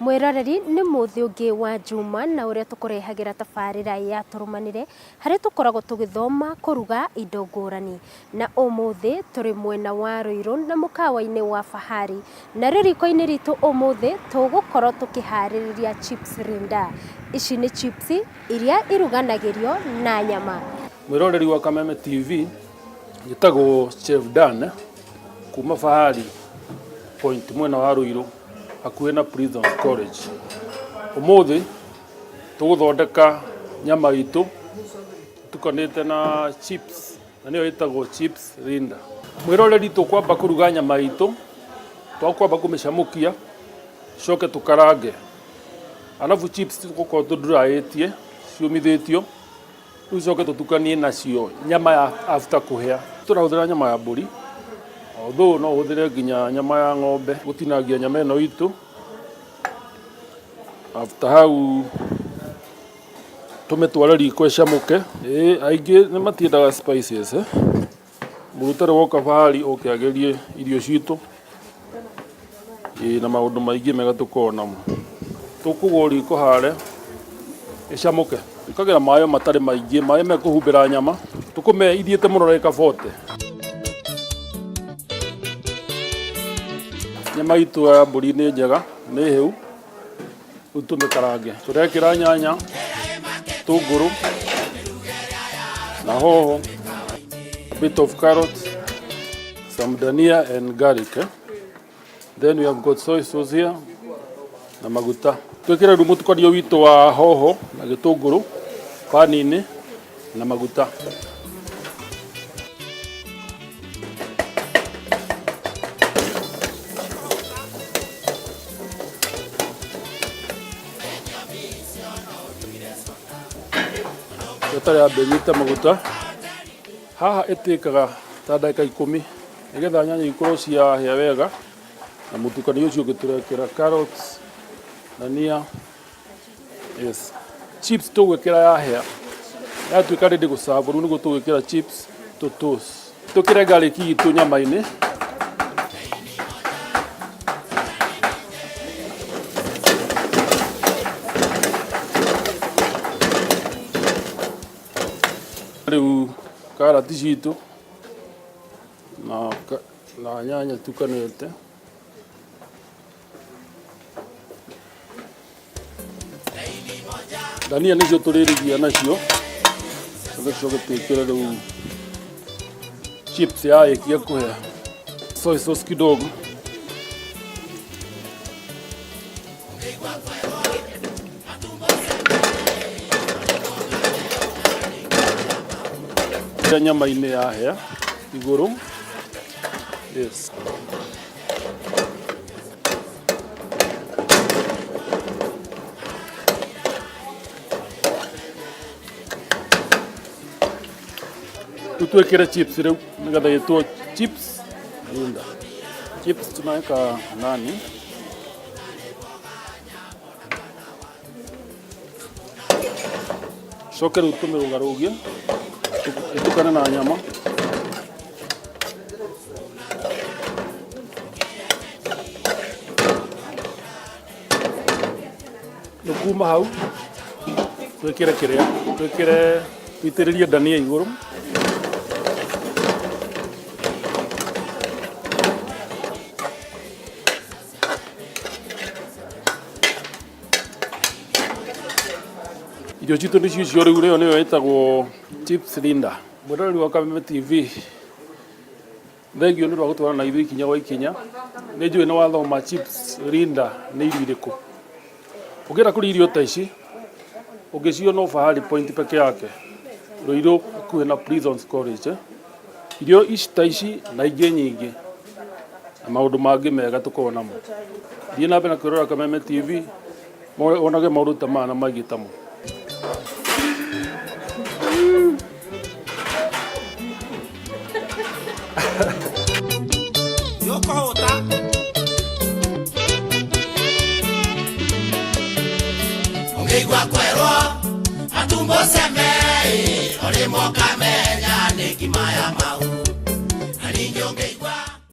Mwĩroreri nĩ mũthĩ ũngĩ wa Juma na ũrĩa tũkũrehagĩra tabarĩra ya tũrũmanĩre harĩa tũkoragwo tũgĩthoma kũruga indo ngũrani. Na ũmũthĩ tũrĩ mwena wa Ruiru na mũkawa-inĩ wa Fahari. Narĩo riko-inĩ ritũ ũmũthĩ tũgũkorwo tũkĩharĩrĩria chips rinda. Ici nĩ chips iria iruganagĩrio na nyama. Mwĩroreri wa Kameme TV, njĩtagwo Chef Dan kuma Fahari Point mwena wa Ruiru hakuhĩ na Prison College. Ũmũthĩ tũgũthondeka nyama itũ ĩtukanĩte na chips na nĩyo ĩtagwo chips rinda. Mwĩroreri tũkwamba kũruga nyama itũ, twakwamba kũmĩcamũkia tũcoke tũkarange. Alafu chips tũgũkorwo tũnduraĩtie ciũmithĩtio. Rĩu coke tũtukanie nacio nyama ya after kũhĩa. Tũrahũthĩra nyama ya mbũri, although no ũhũthĩre nginya nyama ya ng'ombe gũtinangia nyama ĩno itũ. After hau tũmĩtware riko ĩcamũke. Ĩĩ aingĩ nĩ matiendaga spices eh. Mũrutare woka Fahari ũke agerie irio citũ. Ĩĩ na maũndũ maingĩ mega tũkoragwo namo. Tũkũgwo riko harĩa ĩcamũke. Ĩkagĩra maĩ o matarĩ maingĩ, maĩ mekũhumbĩra nyama. Tũkũmĩhe ithiĩte mũno ndagĩka 40. Nyama itũ ya mbũri nĩ njega, nĩ hĩu. Rĩu tũmĩkarange. Tũrekĩra nyanya, tũngũrũ na hoho, a bit of carrot, some dania and garlic. Eh? Then we have got soy sauce here na maguta. Twĩkĩre rĩu mũtukanio witũ wa hoho na gĩtũngũrũ pani-inĩ na maguta. Ĩtarĩ yambe ĩnyite maguta. Haha ĩtĩkaga ta ndagĩka 10 nĩgetha nyanya ikorwo ciahĩa wega na mũtukanio ũcio ũngĩ tũrekĩra carrots, dania. Yes. Chips tũgwĩkĩra yahĩa. Yatuĩka ready gũserve rĩu nĩguo tũgwĩkĩra chips tũ toast. Tũkĩre garlic itũ nyama-inĩ. Rĩu karati citũ na nyanya itukanĩte. Dania nĩcio tũrĩrigia nacio tũcoke twĩkĩre rĩu chips yarĩkia kũhĩa, soy sauce kidogo. Nyama-inĩ yahĩa igũrũ, yes. Rĩu twĩkĩre chips rĩu nĩgetha ĩtwo chips rinda. Chips tunaweka nani? Coke rĩu tũmĩrũgarũgie ĩtukane na nyama. Rĩu kuma hau twĩkĩre kĩrĩa, twĩkĩre tũitĩrĩrie ndania igũrũ. Irio citũ nĩcio icio rĩu rĩo nĩyo ĩtagwo chips rinda. Mwĩroreri wa Kameme TV, thengio nĩ ũndũ wa gũtwarana na ithuĩ ikinya gwa ikinya. Nĩ njũĩ nĩ wathoma chips rinda nĩ irio irĩkũ. Ũngĩenda kũrĩa irio ta ici, ũngĩciona o Fahari Point peke yake, Ruiru hakuhĩ na Prisons College. Irio ici ta ici na ingĩ nyingĩ na maũndũ mangĩ mega tũkoragwo namo. Thiĩ na mbere na kwĩrorera Kameme TV wonage maũndũ ta maya na maingĩ tamo.